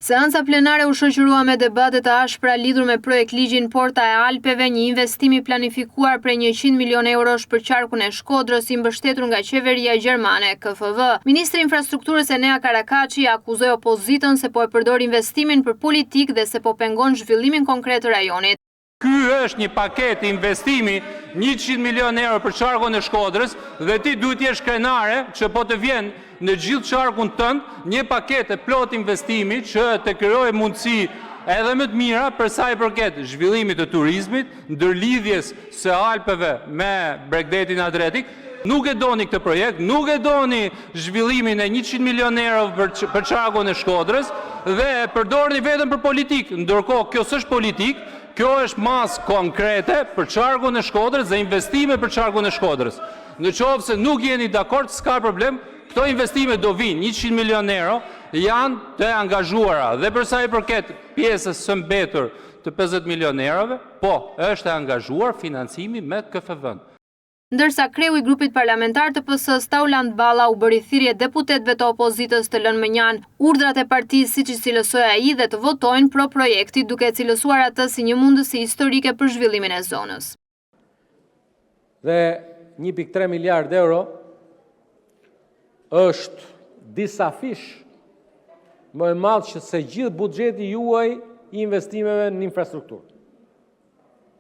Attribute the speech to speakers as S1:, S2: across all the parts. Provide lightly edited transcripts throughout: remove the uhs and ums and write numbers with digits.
S1: Seanca plenare u shoqërua me debate të ashpra lidhur me projektligjin Porta e Alpeve, një investim i planifikuar prej 100 milionë eurosh për qarkun e Shkodrës, i mbështetur nga qeveria gjermane KfW. Ministri i Infrastrukturës Enea Karakaçi akuzoi opozitën se po e përdor investimin për politikë dhe se po pengon zhvillimin konkret të rajonit.
S2: Ky është një paketë investimi 100 milionë euro për qarkun e Shkodrës dhe ti duhet të jesh krenare që po të vjen në gjithë qarkun tënd një paketë e plotë investimi që të krijojë mundësi edhe më të mira për sa i përket zhvillimit të turizmit, ndërlidhjes së Alpeve me bregdetin Adriatik. Nuk e doni këtë projekt, nuk e doni zhvillimin e 100 milionë euro për qarkun e Shkodrës dhe e përdorni vetëm për politikë. Ndërkohë, kjo s'është politikë, kjo është masë konkrete për qarkun e Shkodrës dhe investime për qarkun e Shkodrës. Në qoftë se nuk jeni dakord, s'ka problem, këto investime do vijnë, 100 milionë euro janë të angazhuara dhe për sa i përket pjesës së mbetur të 50 milionë eurove, po, është e angazhuar financimi me KfW-n.
S1: Ndërsa kreu i grupit parlamentar të PS-së, Taulant Balla u bëri thirrje deputetëve të opozitës të lënë mënjanë urdhrat e partisë siç i cilësoi ai dhe të votojnë pro projektit duke e cilësuar atë si një mundësi historike për zhvillimin e zonës.
S3: Dhe 1.3 miliard euro është disafish më e madh që se gjithë buxheti juaj i investimeve në infrastrukturë.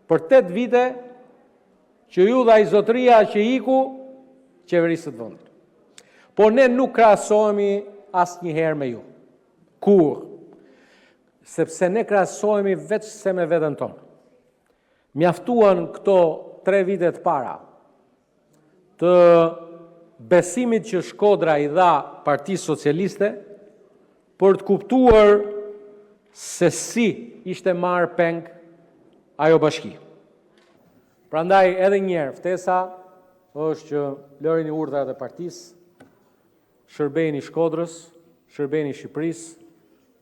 S3: Për 8 vite që ju dhe ai zotëria që iku qeverisët vendin. Por ne nuk krahasohemi asnjëherë me ju. Kurrë. Sepse ne krahasohemi veçse me veten tonë. Mjaftuan këto 3 vite të para të besimit që Shkodra i dha Partisë Socialiste për të kuptuar se si ishte marrë peng ajo bashki. Prandaj edhe një herë ftesa është që lërini urdhrat e partisë, shërbejini Shkodrës, shërbejini Shqipërisë,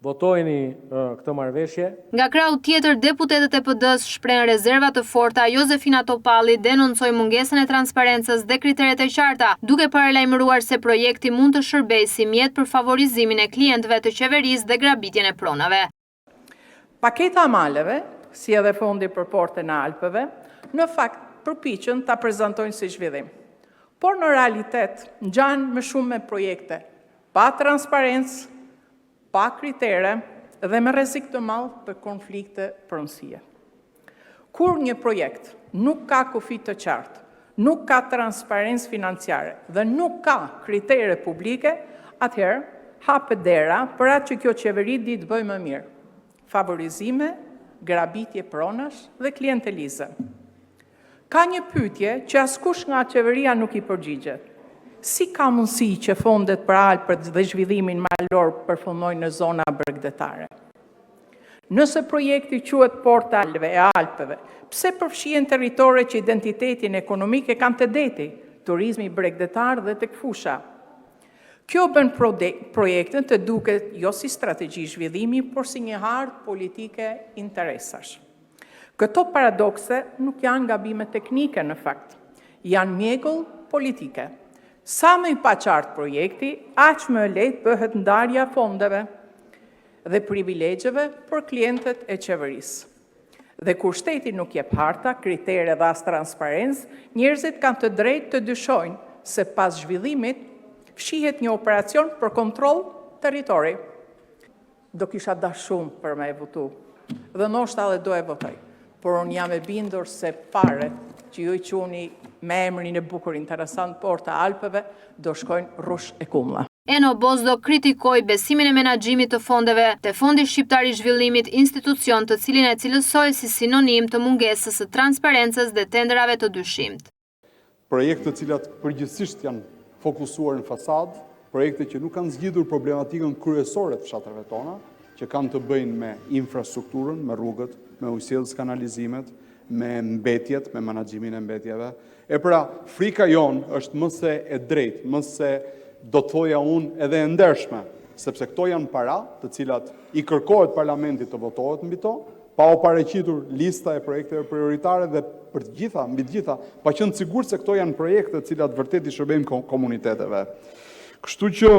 S3: votojeni këtë marrëveshje.
S1: Nga krahu tjetër, deputetët e PD-së shprehën rezerva të forta, Jozefina Topalli denoncoi mungesën e transparencës dhe kriteret e qarta, duke paralajmëruar se projekti mund të shërbejë si mjet për favorizimin e klientëve të qeverisë dhe grabitjen e pronave.
S4: Paketa e maleve, si edhe fondi për Portën e Alpeve, në fakt përpiqen ta prezantojnë si zhvillim, por në realitet ngjajnë më shumë me projekte pa transparencë, pa kritere dhe me rrezik të madh për konflikte pronësie. Kur një projekt nuk ka kufij të qartë, nuk ka transparencë financiare dhe nuk ka kritere publike, atëherë hapet dera për atë që kjo qeveri di të bëjë më mirë: favorizime, grabitje pronash dhe klientelizëm. Ka një pyetje që askush nga qeveria nuk i përgjigjet: si ka mundësi që fondet për Alpet dhe zhvillimin malor përfundojnë në zona bregdetare? Nëse projekti quhet “Porta e Alpeve”, pse përfshihen territore që identitetin ekonomik e kanë te deti, turizmi bregdetar dhe te fusha? Kjo e bën projektin të duket jo si strategji zhvillimi, por si një hartë politike interesash. Këto paradokse nuk janë gabime teknike, në fakt, janë mjegull politike. Sa më i paqartë projekti, aq më e lehtë bëhet ndarja e fondeve dhe privilegjeve për klientët e qeverisë. Dhe kur shteti nuk jep harta, kritere dhe as transparencë, njerëzit kanë të drejtë të dyshojnë se pas zhvillimit fshihet një operacion për kontroll territori. Do kisha dashur shumë për ta votuar dhe ndoshta edhe do e votoj, por unë jam e bindur se paratë që ju i quani me emrin e bukur interesant Porta e Alpeve, do shkojnë rrush e kumbulla.
S1: Enno Bozdo kritikoi besimin e menaxhimit të fondeve te Fondi Shqiptar i Zhvillimit, institucion të cilin e cilësoi si sinonim të mungesës së transparencës dhe tenderave të dyshimtë.
S5: Projekte të cilat përgjithësisht janë fokusuar në fasadë, projekte që nuk kanë zgjidhur problematikën kryesore të fshatrave tona, që kanë të bëjnë me infrastrukturën, me rrugët, me ujësjellës kanalizimet, me mbetjet, me menaxhimin e mbetjeve. E pra, frika jonë është më se e drejtë, më se do të thoja unë edhe e ndershme, sepse këto janë para të cilat i kërkohet Parlamentit të votohet mbi to, pa u paraqitur lista e projekteve prioritare dhe për të gjitha, mbi të gjitha, pa qenë të sigurt se këto janë projekte të cilat vërtet u shërbejnë komuniteteve. Kështu që,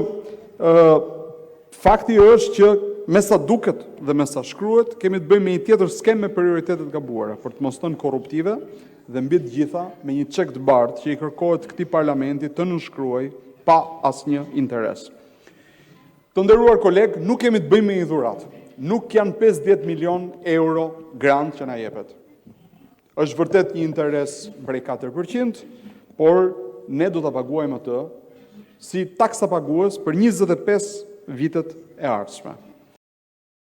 S5: fakti është që. me sa duket dhe me sa shkruhet, kemi të bëjmë me një tjetër skemë me prioritete të gabuara, për të mos thënë korruptive, dhe mbi të gjitha me një çek të bardhë që i kërkohet këtij parlamenti të nënshkruajë pa asnjë interes. Të nderuar kolegë, nuk kemi të bëjmë me një dhuratë. Nuk janë 50 milionë euro grant që na jepet. Është vërtet një interes prej 4%, por ne do ta paguajmë atë si taksapagues për 25 vitet e ardhshme.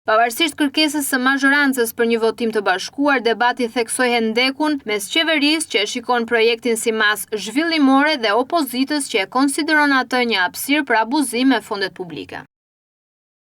S1: Pavarësisht kërkesës së mazhorancës për një votim të bashkuar, debati theksoi hendekun mes qeverisë që e shikon projektin si masë zhvillimore dhe opozitës që e konsideron atë një hapësirë për abuzim me fondet publike.